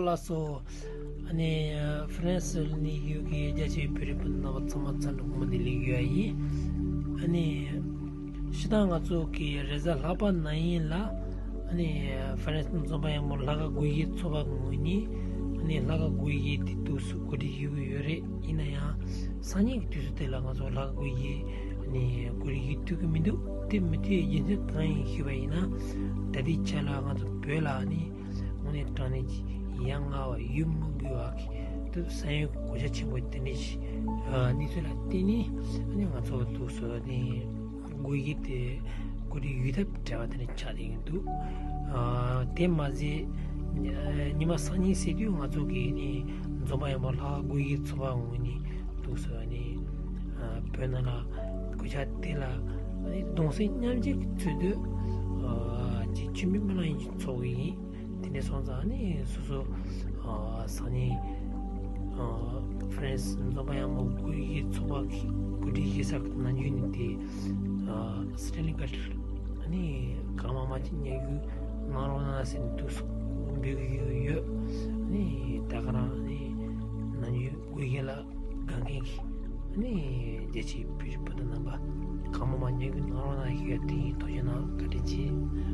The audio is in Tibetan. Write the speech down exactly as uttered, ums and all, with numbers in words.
ལགས་སོ། ཨ་ནི་ཧྥ་རན་སི་ནས་ཡོད་ཀྱི་རྒྱ་ཆེའི་བོད་རིགས་སྤུན་ཟླ་རྣམ་པ་ཚང་མ་འཚམས་འདྲི་སྒོ་མོ་འདི་ལེགས་ཡོད་ཡིན། ཨ་ནི་སྤྱིར་བཏང་ང་ཚོ་གི་རེས་གཟའ་ལྷག་པ་ན་ཡིན་ལ། ཨ་ནི་ཧྥ་རན་སི་འཛོམས་པ་ཡག་མོ་ལྷག་དཀར་དགོན་གྱི་ཚོགས་པ་ངོས་ནས། ཨ་ནི་ལྷག་དཀར་དགོན་གྱི་དེ་དུས་སུ་གོ་སྒྲིག་ཡོད་ཀྱི་ཡོད་རེད། ཡིན་ན་ཡང་སང་ཉིན་གྱི་དུས་སུ་དེ་ལ་ང་ཚོ་ལྷག་དཀར་དགོན་གྱི་ཨ་ནི་གོ་སྒྲིག་ཡོད་ཐུབ་ཀྱི་མི་འདུག་དེ་མི་ཐུབ་རྒྱུ་མཚན་གང་ཡིན་ཞུས་པ་ཡིན་ན། ད་ལྟའི་ཆ་ལ་ང་ཚོ་བོད་ལ་ཨ་ནི་དངོས་གནས་དྲང་གནས་ཀྱི་ཡ་ང་བ་ཡུལ་མི་དགོས་པ་གི་དུ་ས་ཡོད་གོ་ཆ་ཆེན་པོ་དེ་འདྲ་ཞིག་ཨ་གནས་ཚུལ་ལ་བརྟེན་ནས། ཨ་ནི་ང་ཚོ་འདུག་སེ་ཨ་ནི་དགོས་ཡིག་དེ་གོ་སྒྲིག་ཡོད་ཐབས་བྲལ་བ་དེ་འདྲ་ཆགས་བསྡད་ཀྱི་འདུག་ཨ་དེ་མ་ཟད་ཉི་མ་སང་ཉིན་ཟེར་དུས་ང་ཚོ་གི་ཨ་ནི་འཛོམས་པ་ཡག་མོ་ལྷག་དཀར་དགོན་གྱི་ཚོགས་པ་ངོས་ནས་འདུག་སེ་ཨ་ནི་ཨ་བོད་ནང་ལ་གོ་ཆ་དེ་ལ་ཨ་ནི་གདུང་སེམས་མཉམ་སྐྱེད་ཀྱི་ཚུལ་དུ་ཨ་ཅིག་མཆོད་མེ་སྨོན་ལམ་ཡིན་ཚོགས་ཀྱི་ཡིན། དེ་འདྲ་སོང་ཙང་ནི་སོ་སོ་ཨ་སང་ཉིན་ཨ་ཧྥ་རན་སི་འཛོམས་པ་ཡག་མོ་དགོན་གྱི་ཚོགས་པ་གི་གོ་སྒྲིག་ཡོད་ས་ནང་རྒྱུན་ནས་དེ་ཨ་སི་ཏྲེ་ལིང་ཀ་ཨ་ནི་གང་མང་མང་ཅིག་ཉར་རྒྱུ་གནང་རོགས་གནང་ཟེར་ནས་འདུག་སེ་འབོད་ཀྱི་ཡོད། ཨ་ནི་ད་ག་རང་ཨ་ནི་ནང་རྒྱུན་དགོན་གྱི་ལ་དགའ་མཁན་གྱི་ཨ་ནི་རྒྱ་ཆེའི་བོད་རིགས་སྤུན་ཟླ་རྣམ་པ་གང་མང་མང་ཉར་རྒྱུ་གནང་རོགས་གནང་ཞུ་ཡ་དེ་ཡིན། ཐུགས་རྗེ་གནང་། བཀའ་དྲིན་ཆེ།